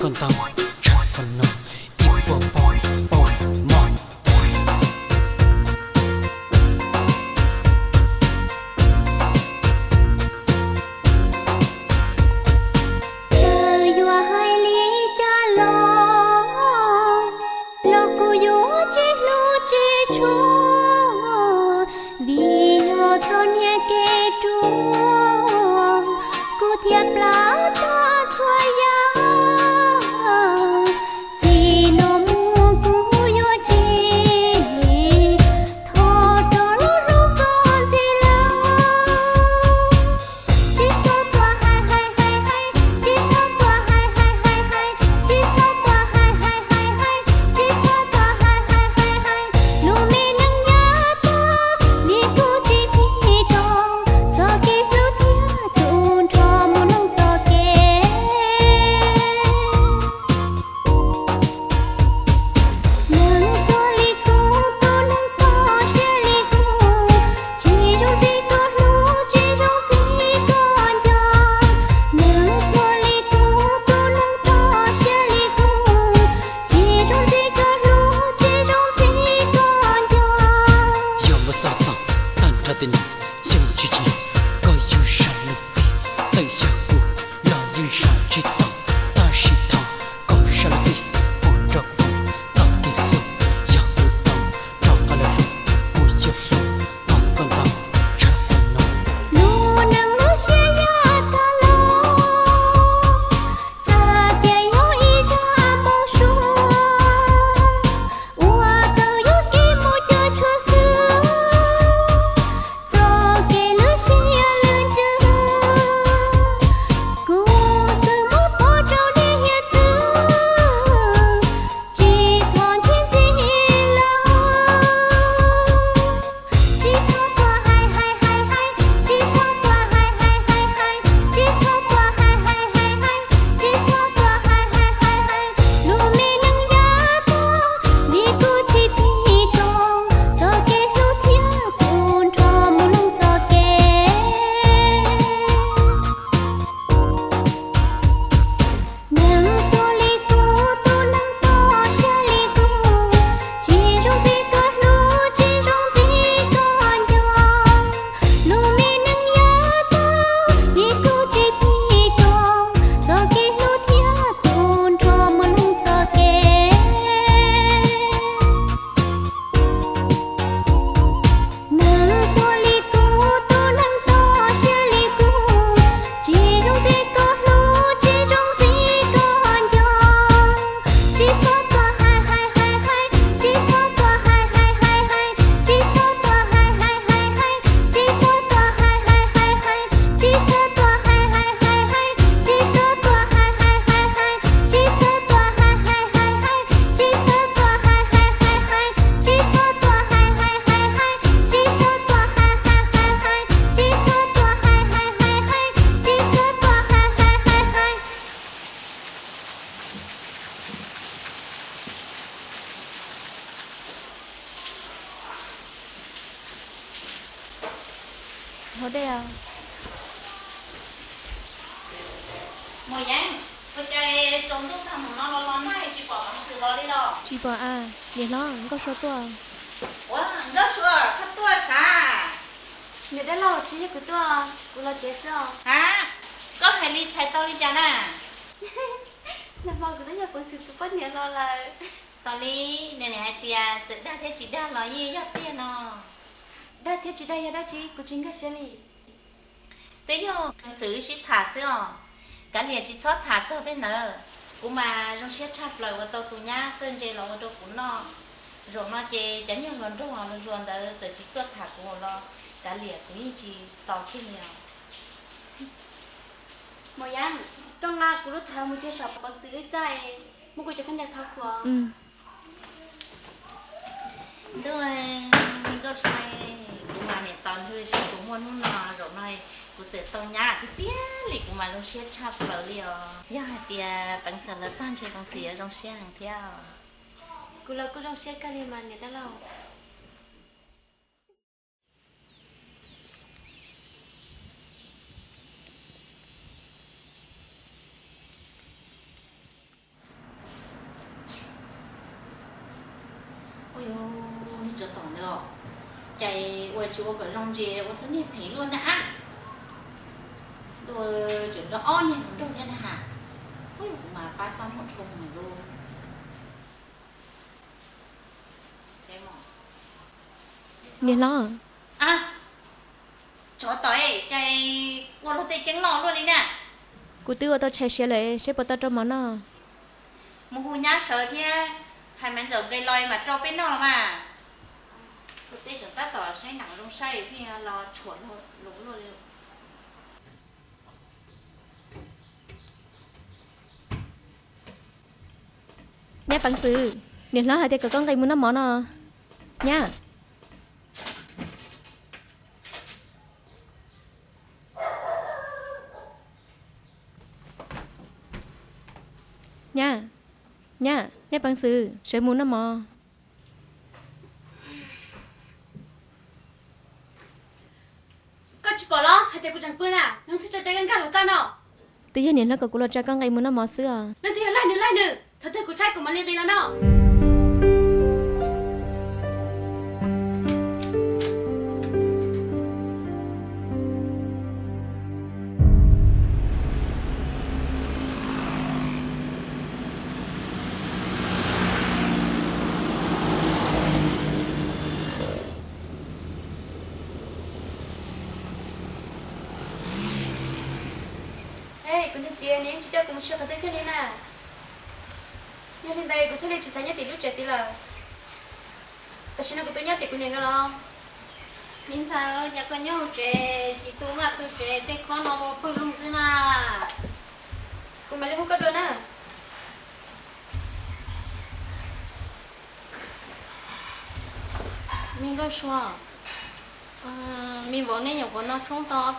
Koj ntau tshaj qhov no ib puas pom pom mog. Txawm yuav hais li cas los, los kuv yuav tsis hlub tsis tshua, vim yog txoj niag kev ruam, kuv thiaj plab tag txhua yam. Txij no mus kuv yuav tsis thov rau lub hlub koj ntxiv lawm. Tsis txhob tuaj hais hais hais hais, tsis txhob tuaj hais hais hais hais, tsis txhob tuaj hais hais hais hais hais, tsis txhob tuaj hais hais hais hais. Lub me neej yav tag, vim kuv tsis phim koj, txoj kev hlub thiaj tu nrho mus loo txoj kev. Neeg tuag li kuv, tus neeg toj siab li kuv, tsis zoo ntxiv koj hlub, tsis zoo ntxiv koj nco. Neeg tuag li kuv, tus neeg toj siab li kuv, tsis zoo ntxiv koj hlub, tsis zoo ntxiv koj nco. Yog muaj xov txog tag nrho tej no, yeej tsis tsim nyog koj yug zaj lus txij. Txawm yog kuv los yeej zam tsis tau, tab sis thov koj zaj lus txij pub rau kuv txoj kev hlub. Yog kuv tau rov qab los hlub, kuv yuav hlub koj ntau tshaj qhov no. Lub neej lub siab yav tag los, xav tias yog ib zaj npau suav, ua tau yus kev mus caij tshua xwb. Txoj kev lwj siab lwj ntsws, kuv twb muab pov rau niam hiam txwv, tsis thov ntxhiab ntxiv lawm. Tsis txhob tuaj hais hais hais hais, tsis txhob tuaj hais hais hais hais, tsis txhob tuaj hais hais hais hais, tsis txhob tuaj hais hais hais hais. Lub me neej yav tag, vim kuv tsis phim koj, txoj kev hlub thiaj tu nrho mus loo txoj kev. Neeg tuag li kuv, tus neeg toj siab li kuv, tsis zoo ntxiv koj hlub, tsis zoo ntxiv koj nco. Lub me neej yav tag, vim kuv tsis phim koj, txoj kev hlub thiaj tu nrho mus loo txoj kev. Neeg tuag li kuv, tus neeg toj siab li kuv, tsis zoo ntxiv koj hlub, tsis zoo ntxiv koj nco. Tsis txhob tuaj hais hais hais hais, tsis txhob tuaj hais hais hais hais, tsis txhob tuaj hais hais hais hais, tsis txhob tuaj hais hais hais hais, tsis txhob tuaj hais hais hais hais, tsis txhob tuaj hais hais hais hais, tsis txhob tuaj hais hais hais hais, tsis txhob tuaj hais hais hais hais, tsis txhob tuaj hais hais hais hais, tsis txhob tuaj hais hais hais hais, tsis txhob tuaj hais hais hais hais, tsis txhob tuaj hais hais hais hais. Haus dej os. Muam Yeeb, ua cas tsaus ntuj tag mus no los los nag tsis pom Peev Xwm los li los? Tsis pom a, niam hlob, Nkauj Sua tuaj. Ua, Nkauj Sua, koj tuaj sav? Niam dab laug, tsis yog kuv tuaj, kuv los tsev xwb os. Ha, koj hais li txhais tau li cas na? Nag hmo kuv twb yog Peev Xwm tus poj niam hlo lawm. Tos li, nws niam hais tias txawm dag thiab tsis dag los yeej yog tiag no. Dag thiab tsis dag yog dab tsi, kuv tsis nkag siab li. Twb yog Peev Xwm wb sib tham xwb os. Kav liam tsis txhob tham txog tej ntawd. Kuv mas zoo siab tshaj plaws uas tau tus nyab txawj ntse los ua rau kuv noj. Zaum no ces cov nyuag hluas nraug hluas hluas ntawd txawm tsis tuaj tham kuv los kav liam kuv yeej tsis tos kiag li os. Maum Yeeb, koj nqa kuv lub thawv mus cuag saum Peev Xwm wb txaj, muab kuv cov khaub ncaws thau kuv. Ntuj, Nkauj Sua, kuv mas niam tos nws seb puas muaj hnub no, zaum no kuv txawm tau nyab tiag tiag li, kuv mas zoo siab tshaj plaws li os. Yog hais tias Peev Xwm los txog ntshe Peev Xwm yuav zoo siab heev thiab. Kuv los kuj zoo siab kawg li mas niam dab laug. Tsis ua kom zoo ntsis ua tib niag phem luaj na. Ntuj, tseem nrog ob niag hluas nraug thiab na has. Ub, kuv mas pab txob muaj dhau mus lawm. Niam hlob, tsov tom, cas ua luag tej ceeb loj luaj li na. Kuv twb ua tau tshais siav lawm, seb puas tau rau mov noj. Mus hu nyab sawv thiab, hais Maiv Ntxawm nqis los mam rau peb noj los mas. Ua tej tseem tab tom saib nam zoo saib pheej los tshuam luag luaj li. Nyab Peev Xwm, niam hlob hais tias kom koj nqis mus noj mov no. Nyab. Nyab, nyab, nyab Peev Xwm, sawv mus noj mov. Koj tsis pom los hais tias kuv tseem pw na, leej twg tso cai koj nkag los txaj no? Twb yog niam hlob kom kuv los tsa koj nqis mus noj mov xwb os. Leej twg yog laig nws laig nws, thaum twg kuv saib kuv mam li nqis los noj. Kuv niag txiv, nws yeej tsis coj kuv mus ua si qhov twg kiag li na. Yog li ntawd kuv thiaj li tsis xav nyob tim lub tsev tid lawm. Tam sim no kuv tuaj nyob tim kuv niam nkawd los. Me ntxhais, cas koj nyob hauv tsev tsis tu vaj tu tsev, tej khob no ua pawg lug xwb na. Kuv mam li hu koj dua na. Me Nkauj Sua, me vauv nej nyuam qhuav noj tshoob tau ob